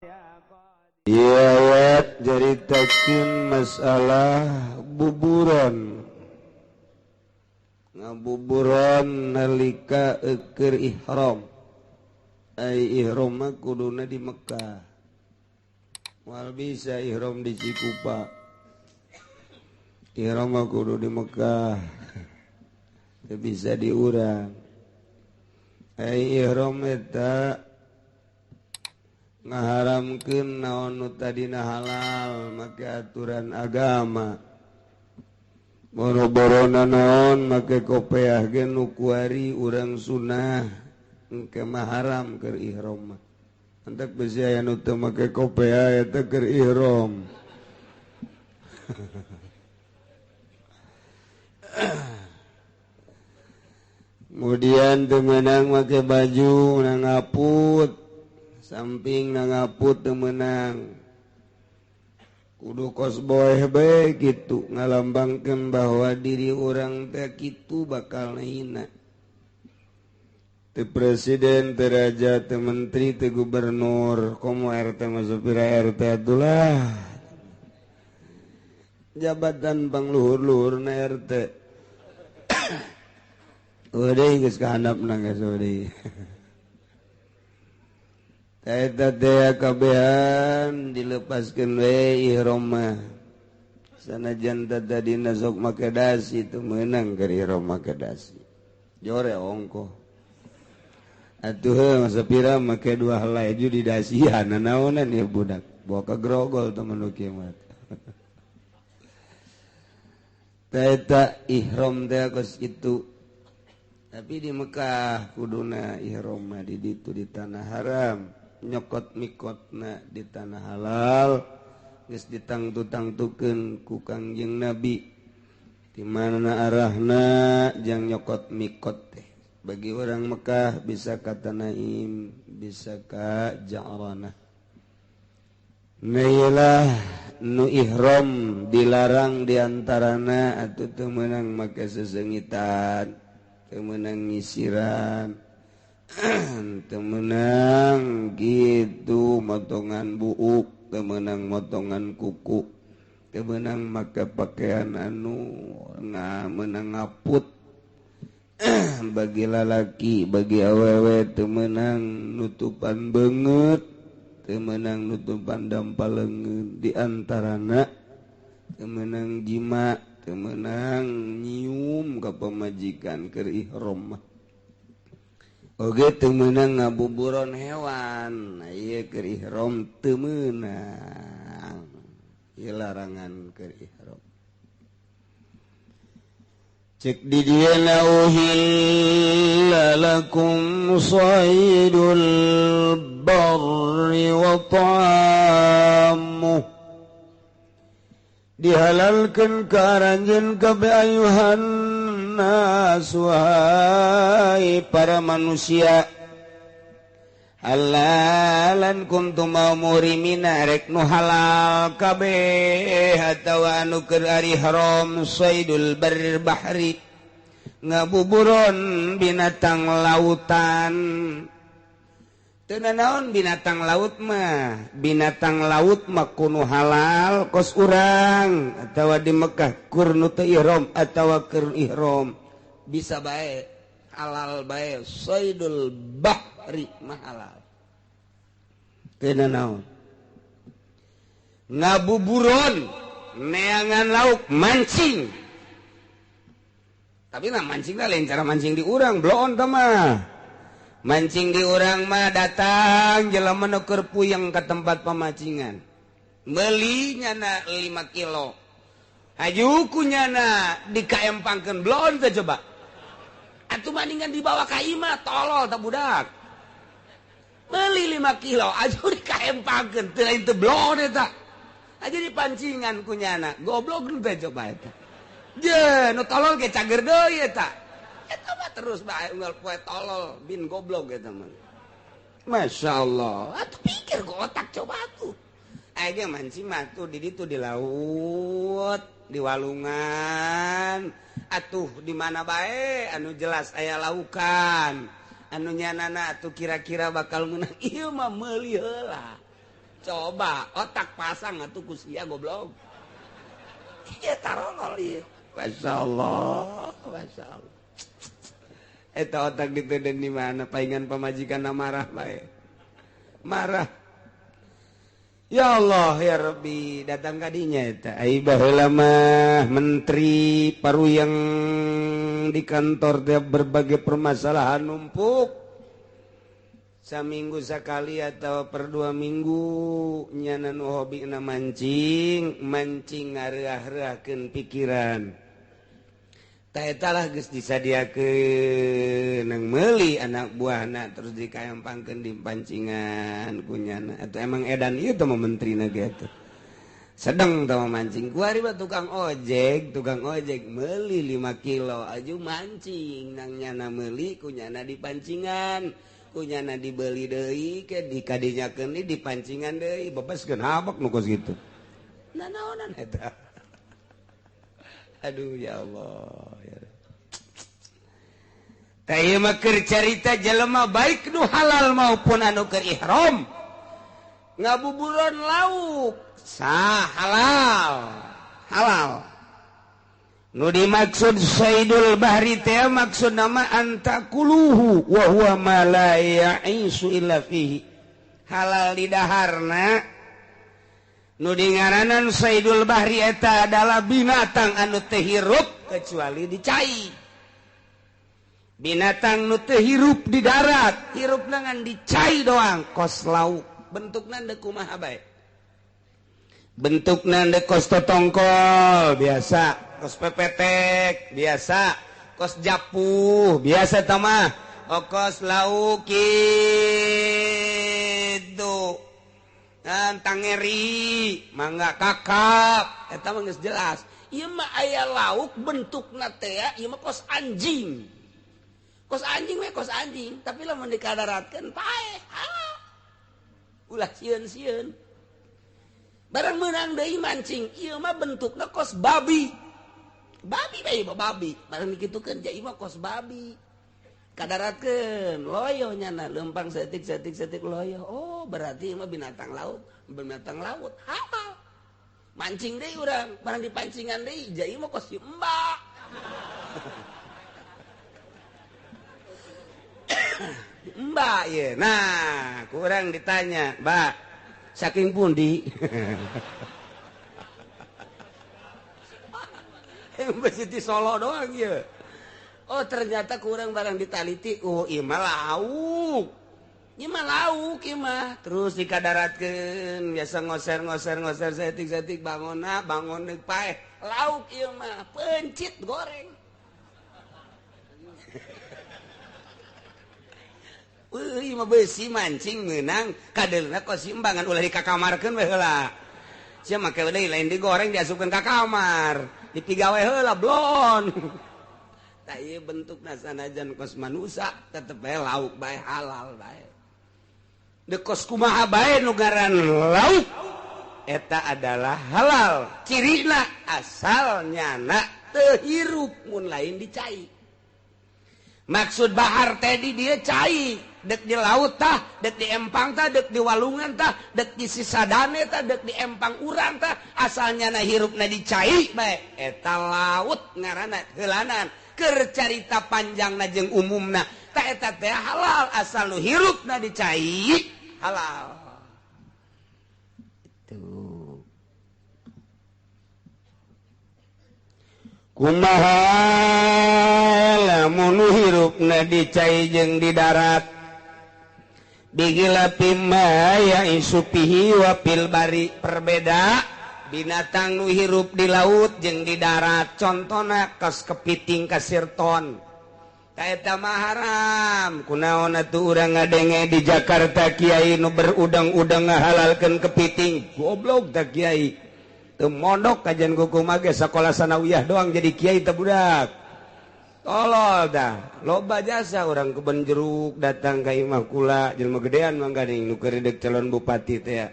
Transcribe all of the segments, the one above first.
Ayat nyaritakeun masalah buburon, ngabuburon nalika keur ihram. Ai ihram mah kuduna di Mekah, moal bisa ihram di Cikupa. Ihram mah kudu di Mekah, teu bisa di urang. Ai ihram eta ngaharamkeun naon nu tadina halal make aturan agama. Boro-borona naon make kopeah ge nu kuari urang sunah engke mah haram keur ihram mah. Antek besi aya nu teu make kopeah eta keur ihram. Kemudian teu meunang make baju na ngaput, samping na ngaput teu meunang. Kudu kos boeh bae kitu ngalambangkeun bahwa diri urang teh kitu bakal hina. Teu presiden, teu raja, teu menteri, teu gubernur, komo RT mah supira RT atulah. Jabatan pangluhur-luhurna RT. Udah geus kahandapna geus udah. Eta teh kabehan dilepaskeun we ihram mah. Sanajan tadina sok make dasi teu meunang keur ihram make dasi. Jore ongkoh. Atuh heuh sapira make dua helai ju di dasian nanaonan ieu budak. Bawa ka grogol temen nu kieu mah. Eta ihram teh kos kitu. Tapi di Mekah kuduna ihram mah di ditu di tanah haram, nyokot mikotna di tanah halal, geus ditangtu-tangtukeun ku Kangjeng Nabi. Di mana arahna jang nyokot mikot teh. Bagi orang Mekah bisa ka Tanaim, bisa ka Ja'ranah. Nailah nu ihram dilarang diantarana atuh teu meunang make sesengitan, teu meunang nyisiran, teu meunang gitu motongan buuk, teu meunang motongan kuku, teu meunang make pakaian anu meunang ngaput. Bagi lalaki, bagi awewe teu meunang nutupan beungeut, teu meunang nutupan dampal leungeun, diantarana teu meunang jima, teu meunang nyium ka pamajikan keur ihram mah. Oge teu meunang ngabuburon hewan, ieu keur ihram teu meunang. Ieu larangan keur ihram. Cek di dieu uhilla lakum saydul barri wa ta'amuh, dihalalkeun ka aranjeun kabeh ayuhan nas, wahai para manusia. Halalan kuntum murimina, rek nu halal kabeh atawa anu keur ari haram saydul barri bahri, ngabuburon binatang lautan. Teu nanaon binatang laut mah, binatang laut mah kuno halal kos urang atawa di Mekah kur nu teu ihram atawa keur ihram bisa bae halal bae saydul bahri mah halal. Teu nanaon ngabuburon neangan lauk mancing. Tapi nah mancing lain cara mancing di urang bloon teh mah. Mancing di urang mah datang jelema nu keur puyeng ka tempat pemacingan. Meuli nyana 5 kilo. Haju ku nyana dikaempangkeun bloon teh coba. Atuh maningan dibawa ka imah tolol teh budak. Meuli 5 kilo aju dikaempangkeun teu lain teu bloon eta. Aja dipancingan ku nyana. Goblok teh coba eta. Je, nu tolol ge cager deui eta. Eta mah terus bae unggal poe tolol bin goblok eta mah. Masya Allah. Atuh pikir ku otak coba atuh. Aya ge mancing mah tuh di ditu di laut, di walungan, atuh di mana bae anu jelas aya laukan. Anu nyanana atuh kira-kira bakal meunang ieu mah meuli heula. Coba otak pasang atuh ku sia goblok. Iya tarolol ieu. Masyaallah, masyaallah. Eta otak diteden di mana paingan pamajikan marah bae. Marah. Ya Allah ya Rabbi, datang kadinya eta. Ai baheula mah menteri paruyang di kantor teh berbagai permasalahan numpuk. Saminggu sekali atau per 2 minggu nyana nu hobina mancing, mancing ngareah-reahkeun pikiran. Ta eta lah geus disadiakeun nang meuli anak buahna terus dikayampangkeun di pancingan ku nyana. Atau emang edan ieu teh mah menterina ge atuh. Sedeng teh mah mancing. Kuari mah tukang ojek meuli 5 kilo aju mancing nang nyana meuli ku nyana di pancingan. Kunyana dibeli deui ke dikadinyakeun di pancingan deui bebaskeun habak nu kos kitu. Nanaonan eta. Aduh ya Allah ya. Tah ieu mah keur carita jelema baik nu halal maupun anu keur ihram. Ngabuburon lauk sah halal. Halal. Nu dimaksud Saidul Bahri teh maksud nama antakuluhu wa huwa ma la ya'isu illa fihi. Halal di daharna nu dingaranan Saidul Bahri eta adalah binatang anu teu hirup kecuali di cai. Binatang nu teu hirup di darat, hirupna ngan di cai doang, kos lauk. Bentukna deuk kumaha bae. Bentukna deuk kos totongkol biasa. Kos pepetek biasa, kos japuh biasa tamah, kos lauk kitu. Tangeri, mangga kakap, eta mah geus jelas. Ieu mah aya lauk bentukna teh ieu mah kos anjing. Kos anjing we kos anjing, tapi lamun dikadaratkeun paeh. Ulah sieun-sieun. Barang meunang deui mancing, ieu mah bentukna kos babi. Babi bae babi, barang dikitukeun ja ieu mah kos babi. Kadaratkeun loyo nyana leumpang setik-setik-setik loyo. Oh, berarti ieu mah binatang laut, halal. Mancing deui urang, barang dipancingan deui ja ieu mah kos si embak. Mbak ye. Nah, kurang ditanya, Mbak. Saking pundi? Masih di Solo doang ya. Oh ternyata kurang barang ditaliti. Oh ieu mah lauk. Ieu mah lauk ieu mah. Terus dikadaratkeun biasa ngoser-ngoser setik-setik bangonna bangon deuk paeh. Lauk ieu mah pencit goreng. Euy mah beusi mancing meunang kadeulna kos simbangan ulah dikakamarkeun we heula. Sia make deui lain digoreng diasupkeun ka kamar. Dipigawe heula blon. Tah ieu bentukna sanajan kos manusa tetep bae lauk bae halal bae. Deuk kos kumaha bae nu ngaran lauk eta adalah halal. Cirina asal nyana teu hirup mun lain di cai. Maksud bahar teh di dieu cai. Dek di laut tah, dek di empang tah, dek di walungan tah, dek di sisadane tah, dek di empang urang tah, asalnya na hirupna di cai bae eta laut ngaranna heulanan. Keur carita panjangna jeung umumna tah eta teh halal asal nu hirupna di cai halal. Itu kumaha lamun nu hirupna di cai jeung di darat bigilapi ma ya'isu fihi wa fil bari. Perbeda binatang nu hirup di laut jeung di darat. Contona kos kepiting kasirton ta eta mah haram. Kunaon atuh urang ngadenge di Jakarta kiai nu berudang-udang ngahalalkeun kepiting. Goblok ta kiai teu mondok kajian kumaha ge sakola sanawiyah doang jadi kiai teh budak. Tolol dah, loba jasa orang kebun jeruk datang ka imah kula jelema gedean mangga ning nu keur deuk calon bupati teh.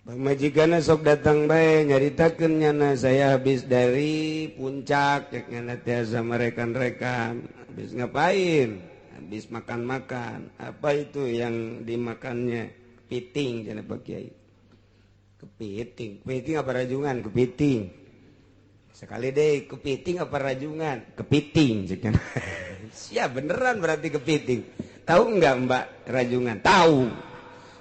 Pamajikanna sok datang bae nyaritakeun nyana saya habis dari puncak cek nyana teh sama rekan-rekan. Habis ngapain? Habis makan-makan. Apa itu yang dimakannya? Kepiting cenah Pak Kiai. Kepiting, kepiting apa rajungan? Kepiting. Sekali deh, kepiting apa rajungan? Kepiting cenah. Sia beneran berarti kepiting. Tahu enggak Mbak rajungan? Tahu.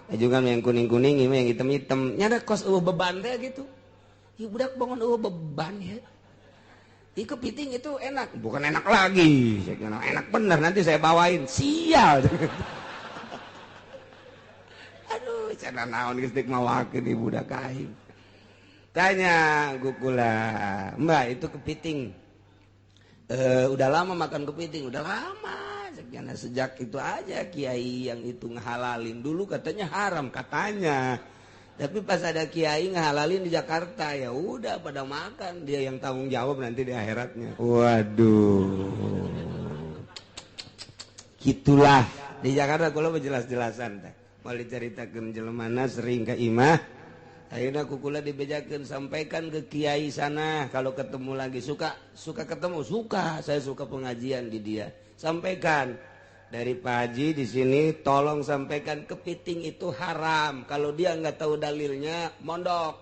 Rajungan yang kuning-kuning, ini yang hitam-hitam. Nyada kos eueuh beban teh gitu. Ieu budak bangun eueuh beban ya. Ih, kepiting itu enak, bukan enak lagi. Enak bener, nanti saya bawain. Sial. Aduh, cara naon geus deuk mawakeun ibu budak aing. Tanya gukula, Mbak itu kepiting. Udah lama makan kepiting, udah lama. Sejak itu aja kiai yang itu ngehalalin. Dulu katanya haram katanya. Tapi pas ada kiai ngehalalin di Jakarta, ya udah pada makan, dia yang tanggung jawab nanti di akhiratnya. Waduh. Gitulah di Jakarta kalau jelas-jelasan teh. Mau diceritakeun jelemana sering ke imah, akhirnya kukula dibejakeun, sampaikan ke kiai sana kalau ketemu lagi, suka suka ketemu, suka, saya suka pengajian di dia. Sampaikan dari Pak Haji di sini, tolong sampaikan kepiting itu haram. Kalau dia nggak tahu dalilnya, mondok.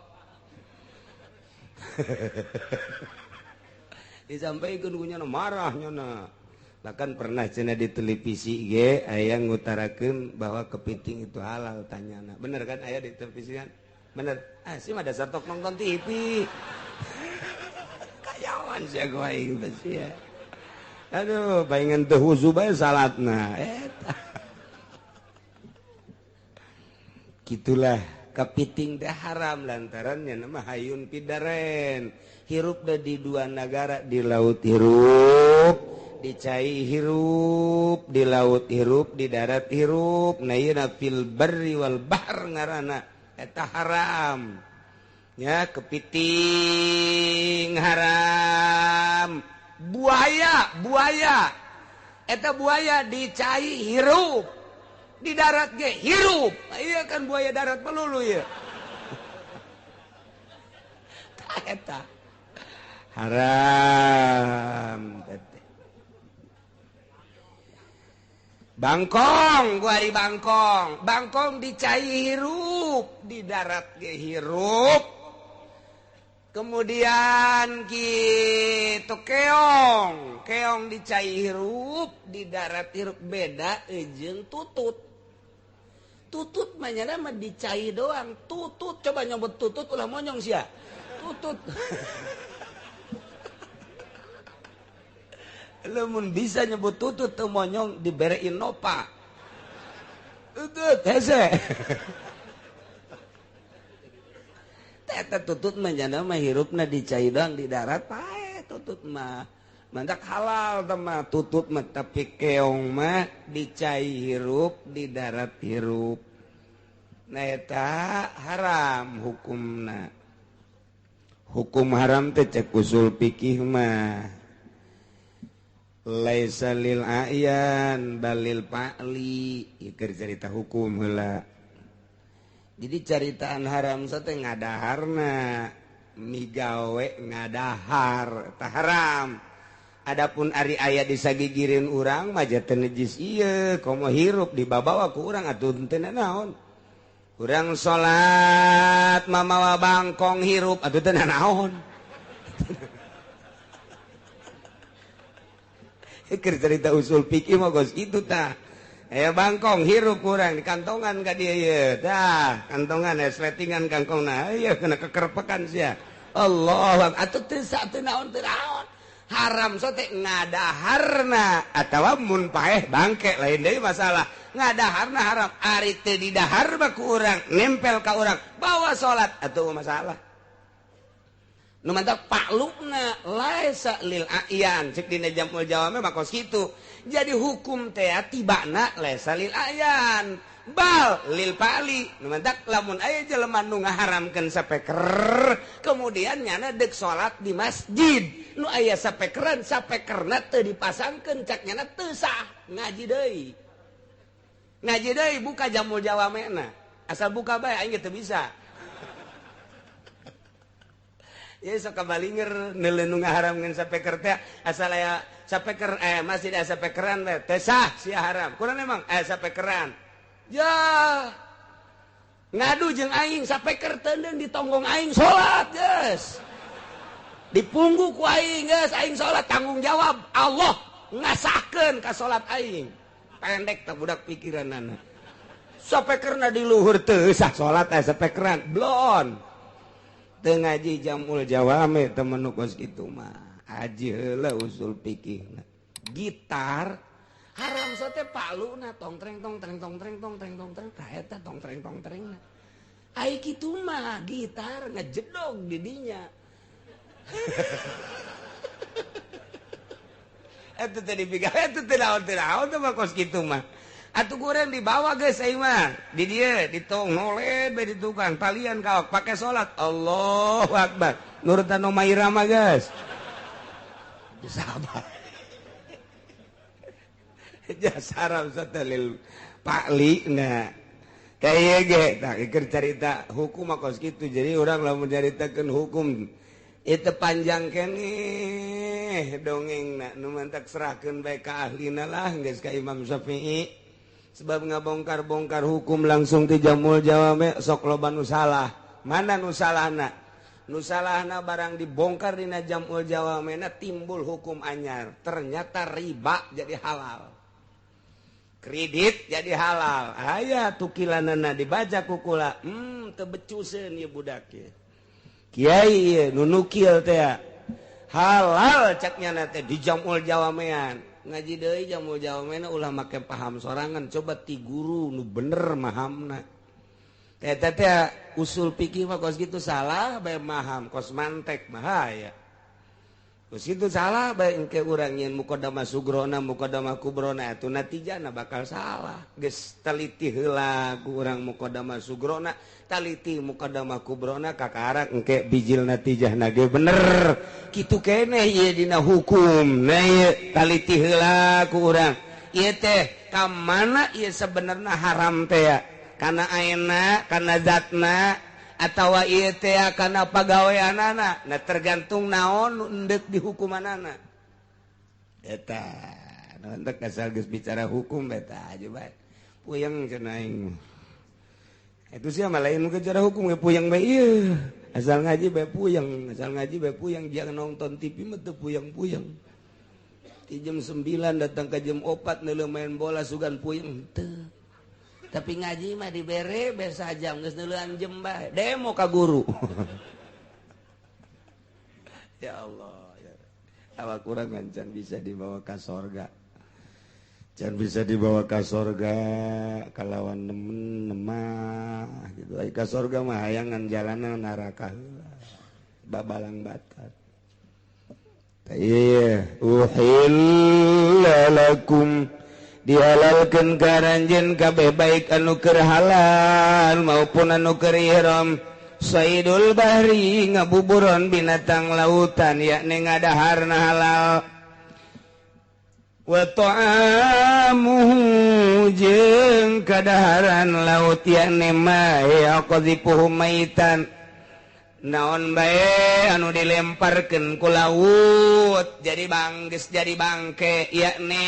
Disampaikan ku nyana marah nyana. Bahkan pernah cenah di televisi ge aya ngutarakeun bahwa kepiting itu halal, tanyana. Bener kan aya di televisi kan? Bener. Ah, sih mah dasar tok nonton TV. Kayawan sia gua aing teh sia. Aduh, bayangan teu husu bae salatna. Eta. Gitulah kepiting teh haram lantaran nya mah hayun pidaren. Hirup da di dua nagara, di laut hirup, di cai hirup, di laut hirup, di darat hirup. Nah ieu fil barri wal bahr ngaranna eta haram. Ya, kepiting haram. Buaya, buaya. Eta buaya di cai hirup, di darat ge hirup. Iya kan buaya darat melulu ya. Eta haram. Bangkong, gua di Bangkong. Bangkong di cai hirup, di darat ge hirup. Kemudian gitu keong, keong di cai hirup, di darat hirup, beda jeung tutut. Tutut mah nyana mah di cai doang. Tutut coba nyebut tutut ulah monyong sia. Tutut. Lamun bisa nyebut tutut teu monyong dibere Innova. Tutut hese. Eta tutut mah nyana mah hirupna di cai doang, di darat pae tutut mah. Mantak halal teh mah tutut mah, tapi keong mah di cai hirup, di darat hirup. Nah eta haram hukumna. Hukum haram teh cek usul fikih mah. Laisa lil a'yan balil fa'li. Ieu keur carita hukum heula. Jadi caritaan haram teh ngadaharna, migawe ngadahar tah haram. Adapun ari aya disagigireun urang mah teu najis ieu, komo hirup dibabawa ku urang atuh teu naon. Urang salat mamawa bangkong hirup atuh teu naon. Keur carita usul fikih mah geus kitu tah. Bangkong hirup kurang di kantongan ka dia ye. Dah, kantongan sletingan kangkongna. Ieu kena kekerpekan sia. Allah, atuh teu teu naon teu naon. Haram sote ngadaharna atawa mun paeh bangke lain deui masalah. Ngadaharna haram, ari teu didahar mah ku urang, nempel ka urang, bawa salat atuh masalah. Nu mantak paklukna laisa lil a'yan, cek dina jamul jawame mah kos kitu. Jadi hukum teh tibana laisa lil a'yan bal lil pali. Nu mantak lamun aya jelema nu ngaharamkeun sapeker kemudian nyana deuk salat di masjid nu aya sapekeran, sapekerna teu dipasangkeun cak nyana teu sah. Ngaji deui, ngaji deui buka jamul jawamena, asal buka bae aing teu bisa. Ya sok kabalinger neuleuh nu ngaharamkeun sapeker teh asal aya sapeker masjid aya sapekeran teh teu sah sia haram. Kurang emang aya sapekeran. Ya. Ngadu jeung aing sapeker teuneun di tonggong aing salat geus. Dipunggu ku aing geus aing salat tanggung jawab Allah ngasahkeun ka salat aing. Pendek tah budak pikiranana. Sapekerna di luhur teu sah salat aya sapekeran blon. Teu ngaji Jamul Jawame temen nu kos kitu mah. Aji heula usul fikihna. Gitar haram sote paluna tong treng tong treng tong treng tong treng tong treng tah eta tong treng tong treng. Ai kitu mah gitar ngejedog di dinya. Eta teh dipigawe eta teh naon teh mah kos kitu mah. Atuh goreng dibawa geus aing mah. Di dieu ditong noled bae di tukang talian kaok pake salat Allahu Akbar. Nurutan Oma Irama geus. Sabar. Jasara satalil pakli nah kayak ge tak keur carita hukum mah kos kitu. Jadi urang lamun nyaritakeun hukum itu panjang keneh dongengna nu mantak serahkeun bae ka ahlina lah geus ka Imam Syafi'i. Sebab ngabongkar-bongkar hukum langsung ti Jamul Jawame sok loba nu salah. Mana nu salahna? Nu salahna barang dibongkar dina Jamul Jawamena timbul hukum anyar. Ternyata riba jadi halal. Kredit jadi halal. Aya tukilanana dibaca ku kula. Teu becuseun ieu budak ieu. Kiai ieu nu nukil teh. Halal cek nyana teh di Jamul Jawamean. Ngaji deui Jamul Jawamena ulah make paham sorangan, coba ti guru nu bener mahamna. Eta teh usul fikih mah kos kitu salah bae maham kos mantek bahaya. Kos kitu salah bae engke urang nyeun muqaddamah sugrona muqaddamah kubrona atuh natijana bakal salah. Geus teliti heula ku urang muqaddamah sugrona, taliti muqaddamah kubrona kakarak engke bijil natijahna ge bener. Kitu keneh ieu dina hukum. Nah ieu taliti heula ku urang. Ieu teh ka mana ieu sebenarna haram teh ya? Kana aena, kana zatna, atawa ieu teh kana pagaweanana. Nah tergantung naon nu endek di hukumanana. Eta, nu endek asal geus bicara hukum eta aja bae. Puyeng cenah aing. Itu sih mah lain bicara hukum ge puyeng bae ieu. Asal ngaji bae puyeng, asal ngaji bae puyeng, jangan nonton TV mah teu puyeng-puyeng. Ti jam 9 datang ke jam 4 neuleuh main bola sugan puyeng teu. Tapi ngaji mah dibere biasa jam geus neuleuan jem bae demo ka guru. Ya Allah, ya. Awak urang can bisa dibawa ka sorga. Can bisa dibawa ka sorga kalawan nemen nemah gitu. Ai ka sorga mah hayangan jalanan neraka heula. Babalang batat. Tah uhilla lakum dihalalkeun ka aranjeun kabeh baik anu keur halal maupun anu keur ihram. Saidul bahri ngabuburon binatang lautan yakni ngadaharna halal. Wa ta'amuhu jeung kadaharan laut yakni ma yaqdhifuhu maitan. Naon bae anu dilemparkeun ku laut jadi bangges jadi bangke yakni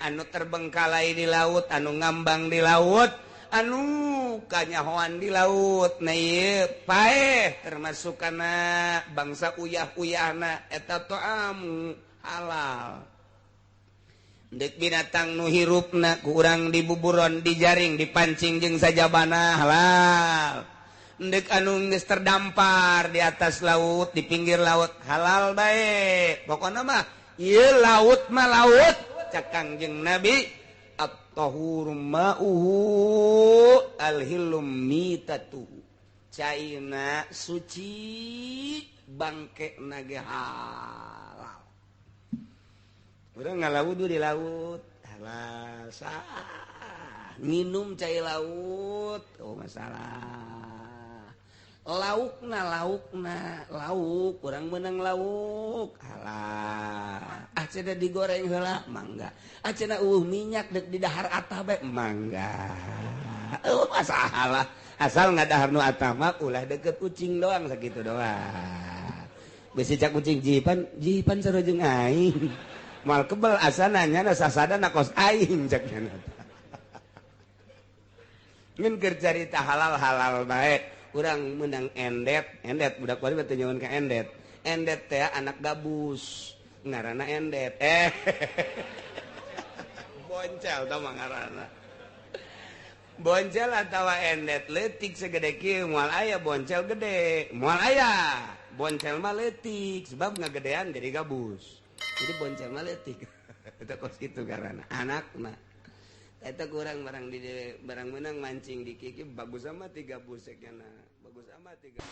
anu terbengkalai di laut, anu ngambang di laut, anu kanyahoan di laut. Nah ieu paeh termasuk kana bangsa uyah-uyahna eta ta'amu halal. Deuk binatang nu hirupna ku urang dibuburon, dijaring, dipancing jeung sajabana halal. Deuk anu geus terdampar di atas laut, di pinggir laut halal bae. Pokona mah ieu laut mah laut. Cak Kangjeng Nabi at-tahuru ma'uhu al-hilum mitatuhu. Caina suci bangke nage halal. Urang ngalawudu di laut halal sah. Minum cai laut oh masalah. Laukna laukna lauk kurang menang lauk halal. Ah cenah digoreng heula mangga. Ah cenah minyak deuk di dahar atah bae mangga. Eueuh masalah. Asal ngadahar nu atah mah ulah deket kucing doang sakitu doang. Bisi cak kucing jipan jipan sarua jeung aing. Moal kebel asana nyana sasadana kos aing cak nyana. Ngan keur carita halal-halal bae. Urang menang endet, endet budak bari teh nyawan ka endet. Endet teh anak gabus. Ngaranna endet. Boncel tah mah ngaranna. Boncel atawa endet leutik segede kieu, moal aya boncel gede. Moal aya. Boncel mah leutik sebab ngagedean jadi gabus. Jadi boncel mah leutik. Eta kos kitu ngaranna anakna. Eta kurang barang di barang menang mancing di kiki bagus amat tiga buseknya, bagus amat tiga.